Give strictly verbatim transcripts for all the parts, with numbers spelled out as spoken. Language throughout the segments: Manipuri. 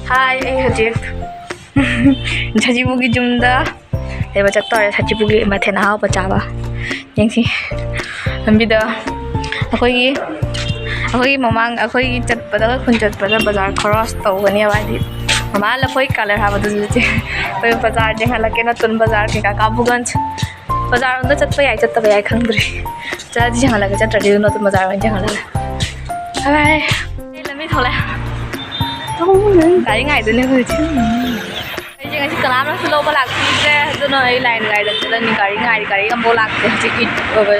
ꯍꯥꯏ, ꯑꯩ ꯍꯧꯖꯤꯛ ꯁꯖꯤꯕꯨꯒꯤ ꯌꯨꯝꯗ ꯂꯩꯕ ꯆꯠꯇꯧꯔꯦ, ꯁꯖꯤꯕꯨꯒꯤ ꯃꯊꯦꯜ ꯑꯍꯥꯎꯕ ꯆꯥꯕ꯫ ꯌꯦꯡꯁꯤ, ꯂꯝꯕꯤꯗ ꯑꯩꯈꯣꯏꯒꯤ, ꯑꯩꯈꯣꯏꯒꯤ ꯃꯃꯥꯡ, ꯑꯩꯈꯣꯏꯒꯤ ꯆꯠꯄꯗ, ꯑꯩꯈꯣꯏ ꯈꯨꯟ ꯆꯠꯄꯗ ꯕꯖꯥꯔ ꯈꯔꯣꯁ ꯇꯧꯒꯅꯦꯕ, ꯍꯥꯏꯗꯤ ꯃꯃꯥ ꯂꯐꯣꯏ ꯀꯂꯔ ꯍꯥꯏꯕꯗꯨꯁꯨ ꯆꯦ꯫ ꯑꯩꯈꯣꯏ ꯕꯖꯥꯔ ꯌꯦꯡꯍꯜꯂꯛꯀꯦ, ꯅꯇꯨꯟ ꯕꯖꯥꯔ ꯀꯩꯀꯥ, ꯀꯥꯕꯨꯒꯟꯖ ꯕꯖꯥꯔ ꯔꯣꯝꯗ ꯆꯠꯄ ꯌꯥꯏ, ꯆꯠꯇꯕ ꯌꯥꯏ ꯈꯪꯗ꯭ꯔꯤ꯫ ꯆꯠꯂꯗꯤ ꯌꯦꯡꯍꯜꯂꯛꯀꯦ, ꯆꯠꯇ꯭ꯔꯗꯤ ꯅꯇꯨꯟ ꯕꯖꯥꯔ ꯑꯣꯏꯅ ꯌꯦꯡꯍꯜꯂꯛꯀꯦ꯫ ꯕꯥꯏ ꯕꯥꯏ꯫ ꯑꯩ ꯂꯝꯕꯤ ꯊꯣꯛꯂꯛꯑꯦ꯫ ꯒꯥꯔꯤ ꯉꯥꯏꯗꯣꯏꯅꯦ ꯑꯩꯈꯣꯏ ꯍꯧꯖꯤꯛ꯫ ꯑꯩꯁꯦ ꯉꯁꯤ ꯀꯅꯥꯝꯅꯁꯨ ꯂꯧꯕ ꯂꯥꯛꯄꯤꯗ꯭ꯔꯦ, ꯑꯗꯨꯅ ꯑꯩ ꯂꯥꯏꯟ ꯉꯥꯏꯗꯅ ꯆꯠꯂꯅꯤ꯫ ꯒꯥꯔꯤ ꯉꯥꯏꯔꯤ, ꯒꯥꯔꯤ ꯑꯃꯐꯥꯎ ꯂꯥꯛꯇꯦ꯫ ꯍꯧꯖꯤꯛ ꯏꯠ ꯑꯣꯏꯕ,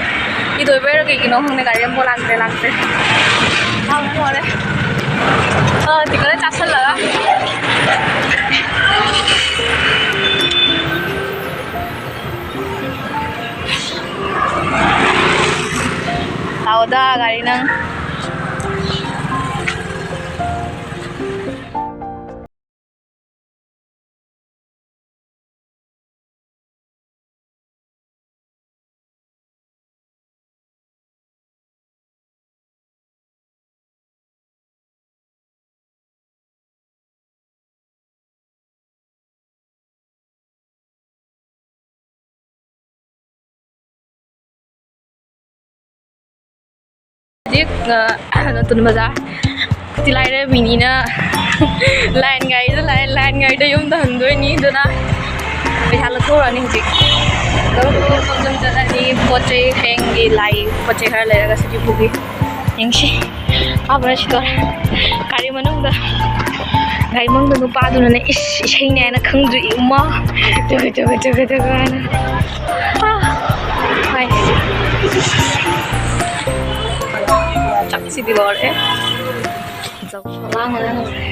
ꯏꯠ ꯑꯣꯏꯕꯩꯔꯣ ꯀꯩꯒꯤꯅꯣ ꯈꯪꯗꯦ, ꯒꯥꯔꯤ ꯑꯃꯐꯥꯎ ꯂꯥꯛꯇꯦ, ꯂꯥꯛꯇꯦ꯫ ꯂꯥꯛꯇꯦ꯫ ꯑꯥ, ꯆꯤꯛꯀꯟ ꯆꯥꯁꯜꯂꯒ꯫ ꯂꯥꯛꯑꯣꯗ ꯒꯥꯔꯤ ꯅꯪ꯫ ꯍꯧꯖꯤꯛ, ꯑ, ꯅꯇꯨꯟ ꯕꯖꯥꯔ ꯇꯤꯂꯥꯏꯔꯦ ꯃꯤꯅꯤꯅ ꯂꯥꯏꯟ ꯒꯥꯔꯤꯗ ꯂꯥꯛꯑꯦ, ꯂꯥꯏꯟ ꯒꯥꯔꯤꯗ ꯌꯨꯝꯗ ꯍꯟꯗꯣꯏꯅꯤ, ꯑꯗꯨꯅ ꯄꯩꯁꯥ ꯂꯧꯊꯣꯛꯎꯔꯅꯤ ꯍꯧꯖꯤꯛ꯫ ꯂꯧꯊꯣꯛꯑꯒ ꯌꯨꯝ ꯆꯠꯂꯅꯤ꯫ ꯄꯣꯠ ꯆꯩ ꯍꯌꯦꯡꯒꯤ ꯂꯥꯏ ꯄꯣꯠ ꯆꯩ ꯈꯔ ꯂꯩꯔꯒ ꯁꯤꯒꯤ ꯄꯨꯒꯤ꯫ ꯌꯦꯡꯁꯤ꯫ ꯑꯥ, ꯕ꯭ꯔꯁ ꯇꯧꯔꯦ꯫ ꯒꯥꯔꯤ ꯃꯅꯨꯡꯗ, ꯒꯥꯔꯤ ꯃꯅꯨꯡꯗ ꯅꯨꯄꯥꯗꯨꯅꯅꯦ, "ꯏꯁ, ꯏꯁꯩꯅꯦ" ꯍꯥꯏꯅ ꯈꯪꯗ꯭ꯔꯤ, ꯏꯃꯥ꯫ ꯇꯨꯒ, ꯇꯨꯒ, ꯇꯨꯒ, ꯇꯨꯒ ꯍꯥꯏꯅ꯫ ꯑꯥ, ꯍꯣꯏ꯫ ꯆꯥꯛꯁꯤꯗꯤ ꯂꯣꯏꯔꯦ꯫ ꯆꯥꯛ ꯂꯥꯡꯕꯅ ꯂꯣꯏꯔꯦ꯫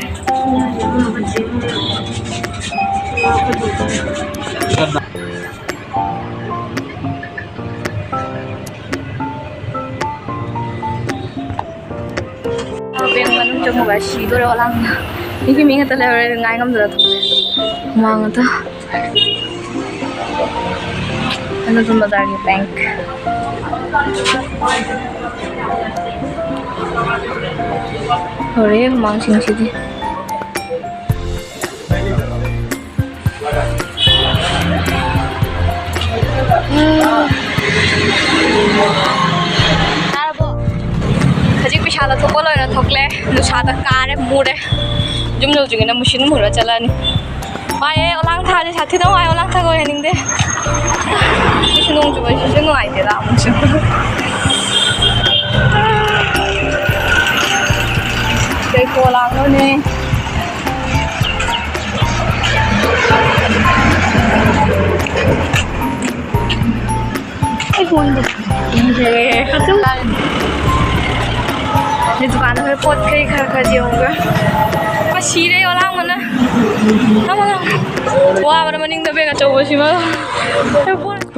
ꯕꯦꯡ ꯃꯅꯨꯡ ꯆꯪꯉꯨꯕ ꯁꯤꯗꯣꯔꯦ ꯑꯣꯂꯥꯡꯅ꯫ ꯃꯤꯒꯤ ꯃꯤ ꯉꯥꯛꯇ ꯂꯩꯍꯧꯔꯦ, ꯉꯥꯏ ꯉꯝꯗꯅ ꯊꯣꯛꯂꯛꯑꯦ꯫ ꯍꯨꯃꯥꯡ ꯉꯥꯛꯇ꯫ ꯅꯇꯨꯟ ꯕꯖꯥꯔꯒꯤ ꯕꯦꯡꯛ꯫ ꯍꯧꯔꯦ ꯍꯨꯃꯥꯡꯁꯤꯡꯁꯤꯗꯤ꯫ ꯇꯥꯔꯕꯣ? ꯍꯧꯖꯤꯛ ꯄꯩꯁꯥꯗ ꯊꯣꯛꯄ ꯂꯣꯏꯔ ꯊꯣꯛꯂꯦ꯫ ꯅꯨꯡꯁꯥꯗ ꯀꯥꯔꯦ, ꯃꯨꯔꯦ꯫ ꯌꯨꯝ ꯌꯧꯗ꯭ꯔꯤꯉꯩꯗ ꯃꯨꯁꯤꯟ ꯃꯨꯔ ꯆꯠꯂꯅꯤ꯫ ꯋꯥꯏꯌꯦ, ꯑꯣꯂꯥꯡ ꯊꯥꯁꯦ ꯁꯥꯊꯤꯅ ꯋꯥꯏ꯫ ꯑꯣꯂꯥꯡ ꯊꯥꯒ ꯑꯣꯏꯍꯟꯅꯤꯡꯗꯦ꯫ ꯁꯤꯁꯨ ꯅꯣꯡ ꯆꯨꯕꯁꯤꯁꯨ ꯅꯨꯡꯉꯥꯏꯇꯦꯗ ꯑꯃꯨꯛꯁꯨ꯫ ꯀꯩ ꯄꯣꯂꯥꯡꯅꯣꯅꯦ꯫ ꯑꯩ ꯐꯣꯟꯗꯣ꯫ ꯌꯦꯡꯖꯔꯦ꯫ ꯑꯗꯨꯝ ꯗꯨꯀꯥꯟꯗ ꯍꯣꯏ ꯄꯣꯠ ꯀꯩ ꯈꯔ ꯈꯔ ꯌꯦꯡꯉꯒ꯫ ꯑꯁ, ꯁꯤꯔꯦ ꯑꯣꯂꯥꯡꯕꯅ꯫ ꯋꯥꯕꯅ ꯃꯅꯤꯡꯗ ꯕꯦꯒ ꯑꯆꯧꯕꯁꯤꯃ꯫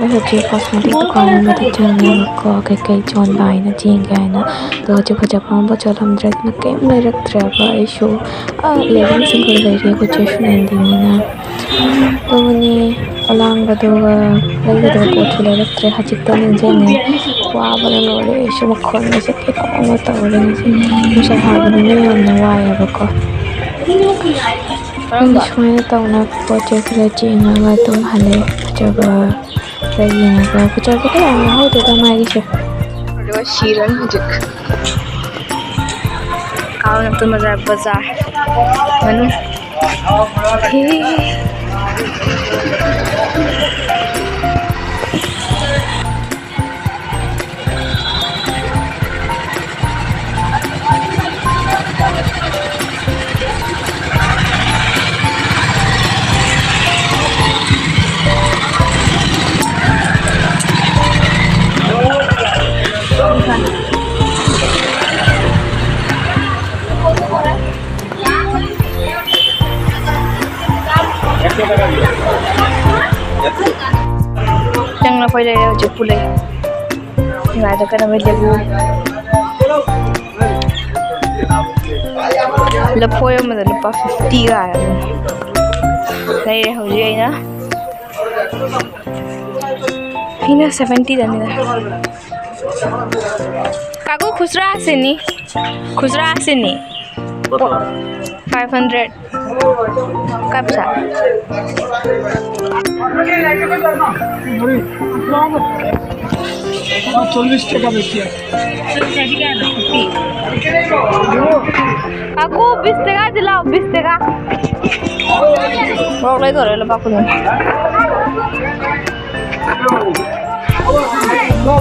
ꯑꯩ ꯍꯧꯖꯤꯛ ꯀꯣꯁꯃꯦꯇꯤꯛ ꯗꯨꯀꯥꯟ ꯑꯃꯗ ꯆꯪꯉꯦꯕꯀꯣ, ꯀꯩꯀꯩ ꯌꯣꯟꯕ ꯍꯥꯏꯅ ꯌꯦꯡꯒꯦ ꯍꯥꯏꯅ꯫ ꯑꯗꯣ ꯍꯧꯖꯤꯛ ꯐꯖꯕ ꯑꯃ ꯆꯠꯂꯝꯗ꯭ꯔꯦ, ꯑꯗꯨꯅ ꯀꯩꯝ ꯂꯩꯔꯛꯇ꯭ꯔꯦꯕ꯫ ꯑꯩꯁꯨ, ꯑ, ꯏꯂꯦꯚꯦꯟ ꯁꯤꯡꯒꯜ ꯂꯩꯔꯦ, ꯑꯩꯈꯣꯏ ꯆꯦꯁꯨ ꯅꯥꯏꯟꯇꯤꯟꯅꯤꯅ꯫ ꯑꯗꯨꯅꯤ, ꯑꯂꯥꯡꯕꯗꯨꯒ ꯂꯩꯒꯗꯕ ꯄꯣꯠꯁꯨ ꯂꯩꯔꯛꯇ꯭ꯔꯦ꯫ ꯍꯧꯖꯤꯛꯇ ꯅꯤꯡꯁꯤꯡꯉꯦ, ꯋꯥꯕꯅ ꯂꯣꯏꯔꯦ꯫ ꯑꯩꯁꯨ ꯃꯈꯣꯟꯒꯁꯦ ꯀꯩꯅꯣꯝ ꯑꯃ ꯇꯧꯔꯦ ꯉꯁꯤ꯫ ꯅꯨꯡꯁꯥ ꯁꯥꯕꯅꯤꯅ ꯌꯥꯝꯅ ꯋꯥꯏꯌꯦꯕꯀꯣ꯫ ꯑꯗꯨꯝ ꯁꯨꯃꯥꯏꯅ ꯇꯧꯅ ꯄꯣꯠ ꯆꯩ ꯈꯔ ꯆꯦꯟꯅꯕ ꯑꯗꯨꯝ ꯍꯜꯂꯦ꯫ ꯐꯖꯕ ꯈꯔ ꯌꯦꯡꯉꯒ, ꯐꯖꯕ ꯈꯔ ꯌꯥꯝ ꯌꯥꯎꯍꯧꯗꯦꯗ ꯃꯥꯒꯤꯁꯦ꯫ ꯑꯗꯨꯒ ꯁꯤꯔꯅꯤ ꯍꯧꯖꯤꯛ꯫ ꯀꯥꯎꯅ ꯇꯨꯝꯕ ꯕꯖꯥꯔ ꯃꯅꯨꯡ꯫ ꯍꯦ꯫ ꯅꯪ ꯂꯐꯣꯏ ꯂꯩꯔꯦ ꯍꯧꯖꯤꯛ ꯄꯨꯂꯩ꯫ ꯉꯥꯏꯗ ꯀꯩꯅꯣ ꯂꯦꯕꯨ꯫ ꯂꯐꯣꯏ ꯑꯃꯗ ꯂꯨꯄꯥ fifty ꯀꯥꯏ ꯑꯗꯨꯝ ꯂꯩꯔꯦ ꯍꯧꯖꯤꯛ ꯑꯩꯅ꯫ ꯑꯩꯅ seventy ꯗꯅꯤꯗ꯫ काकू खुश रहा सिनी, खुश रहा सिनी। Five hundred. काय पैसा? চল্লিশ টাকা বেশি আছে। কাকু, বিশ টাকা দিলাও, বিশ টাকা। বড় লাই ধরে এলো বাকুনি।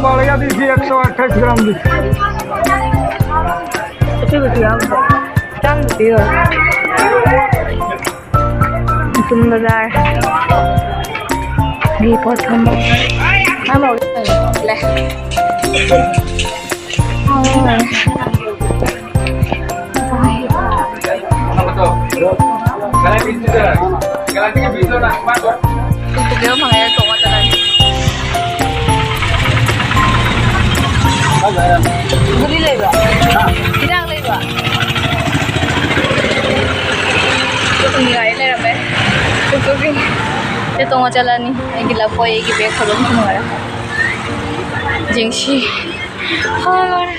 বাড়িয়ে দিয়েছি, একশো আঠাশ গ্রাম দিচ্ছি। দাম দিও। নতুন বাজার। এই প্রথম। আমার লে। Guli ꯂꯩꯕ꯭ꯔꯣ? ꯍꯤꯗꯥꯛ ꯂꯩꯕ꯭ꯔꯣ? ꯇꯨꯝꯅꯤꯡꯉꯥꯏ ꯂꯩꯔꯝꯃꯦ꯫ ꯇꯨꯝꯊꯣꯛꯈꯤꯅꯤ꯫ ꯁꯤ ꯇꯣꯡꯉ ꯆꯠꯂꯅꯤ꯫ ꯑꯩꯒꯤ ꯂꯐꯣꯏ, ꯑꯩꯒꯤ ꯕꯦꯒ ꯈꯔ ꯂꯣꯏ ꯊꯝꯈꯔꯦ꯫ ꯌꯦꯡꯁꯤ꯫ ꯍꯥ, ꯂꯣꯏꯔꯦ꯫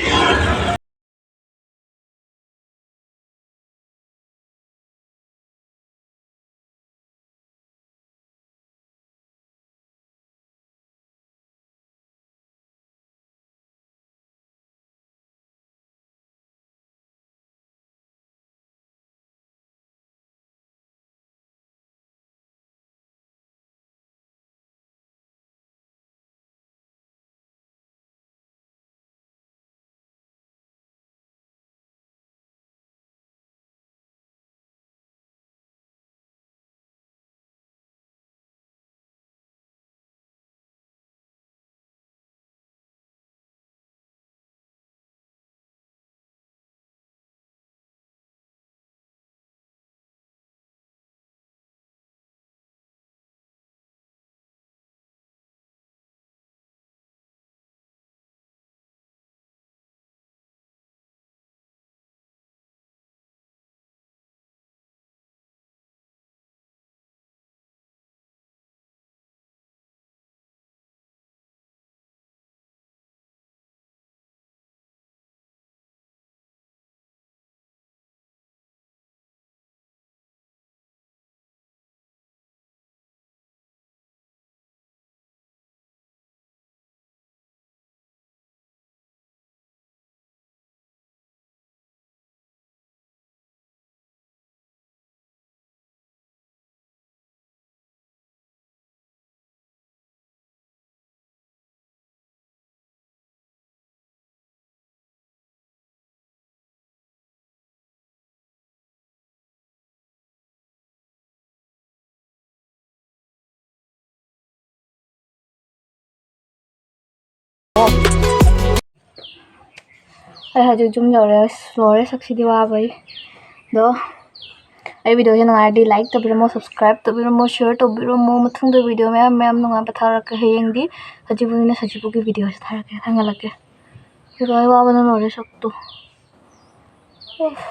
ꯑꯩ ꯍꯧꯖꯤꯛ ꯌꯨꯝ ꯌꯧꯔꯦ꯫ ꯑꯁ, ꯂꯣꯏꯔꯦ ꯁꯛꯁꯤꯗꯤ ꯋꯥꯕꯩ꯫ ꯑꯗꯣ ꯑꯩ videoꯁꯦ ꯅꯨꯡꯉꯥꯏꯔꯗꯤ like ꯇꯧꯕꯤꯔꯝꯃꯣ, subscribe ꯇꯧꯕꯤꯔꯝꯃꯣ, share ꯇꯧꯕꯤꯔꯝꯃꯣ꯫ ꯃꯊꯪꯗ video ꯃꯌꯥꯝ ꯃꯌꯥꯝ ꯅꯨꯡꯉꯥꯏꯕ ꯊꯥꯔꯛꯀꯦ꯫ ꯍꯌꯦꯡꯗꯤ ꯁꯖꯤꯕꯨꯅꯤꯅ ꯁꯖꯤꯕꯨꯒꯤ videoꯁꯦ ꯊꯥꯔꯛꯀꯦ, ꯊꯥꯒꯠꯂꯛꯀꯦ꯫ ꯑꯗꯣ ꯑꯩ ꯋꯥꯕꯅ ꯂꯣꯏꯔꯦ ꯁꯛꯇꯣ꯫ ꯑꯣꯐ꯫